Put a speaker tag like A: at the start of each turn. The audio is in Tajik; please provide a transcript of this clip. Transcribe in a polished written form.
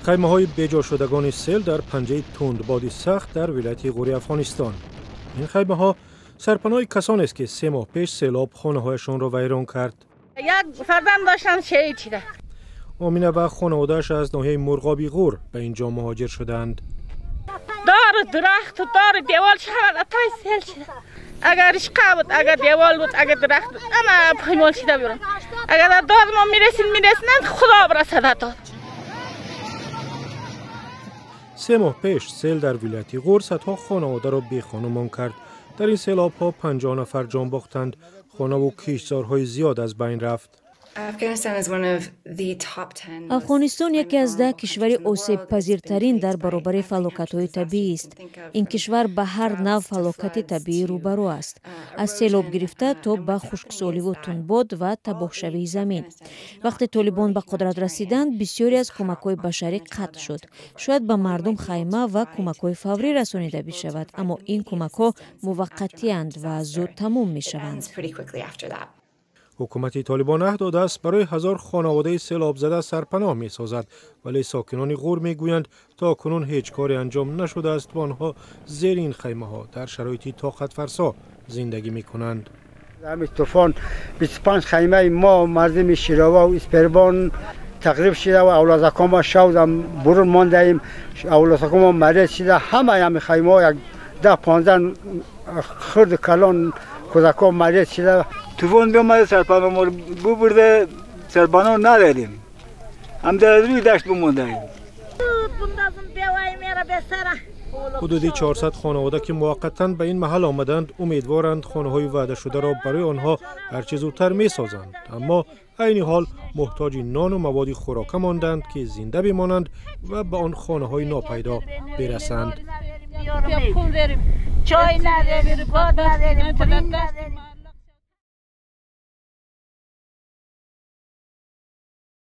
A: Хаймаҳои беҷошудагони сел дар панҷаи тундбоди сахт дар вилояти Ғури Афғонистон. Ин хаймаҳо сарпаноҳи касонест, ки 3 моҳ пеш селоб хонаҳояшонро вайрон кард.
B: Як фарзанд доштам, шаҳид шуда.
A: Омина ва хонаводааш аз ноҳияи Мурғоби Ғур ба ин ҷо муҳоҷир шуданд.
B: Дору дарахту дору девол шавад, атай сел шуда. Агар ишқа буд, агар девол буд, агар дарахт буд, ама поймол шуда бурам. Агар дод мо мерасид, мерасиданд, худо бирасад дод.
A: 3 моҳ пеш сел дар вилояти Ғур садҳо хонаводаро бехонумон кард. Дар ин селобҳо 50 нафар ҷон бохтанд, хонаву киштзорҳои зиёд аз байн рафт.
C: Афғонистон яке аз 10 кишвари осебпазиртарин дар баробари фалокатҳои табиист. Ин кишвар ба ҳар навъ фалокати табиӣ рӯбарӯ аст, аз селоб гирифта то ба хушксоливу тундбод ва табоҳшавии замин. Вақте Толибон ба қудрат расиданд, бисёре аз кӯмакҳои башарӣ қатъ шуд. Шояд ба мардум хайма ва кӯмакҳои фаврӣ расонида бишавад, аммо ин кӯмакҳо муваққатианд ва зуд тамом мешаванд.
A: Ҳукумати Толибон аҳд додааст, барои 1000 хонаводаи селобзада сарпаноҳ месозад, вале сокинони Ғур мегӯянд, то кунун ҳеҷ коре анҷом нашудааст ва онҳо зери ин хаймаҳо дар шароити тоқатфарсо зиндагӣ мекунанд.
D: Ҳамин тӯфон 25 хаймаи мо, мардуми Широва ва Испирбон, тахриб шуда ва авлодакон мо шавдам бурун мондаем. Авлодакон мо мариз шуда, ҳамаи ҳамин хаймаҳо, як 10-15 хурд калон, кӯдакон мариз шуда.
E: Тӯфон биомада, сарпаноҳ мо бубурда, сарпаноҳ надорем, ҳам дар рӯи дашт бимондаем.
A: Ҳудуди 400 хонавода, ки муваққатан ба ин маҳал омаданд, умедворанд, хонаҳои ваъдашударо барои онҳо ҳарчи зудтар месозанд, аммо айни ҳол муҳтоҷи нону маводи хӯрока монданд, ки зинда бимонанд ва ба он хонаҳои нопайдо бирасанд.
B: Чой надорем, бод надорем, пул надорем.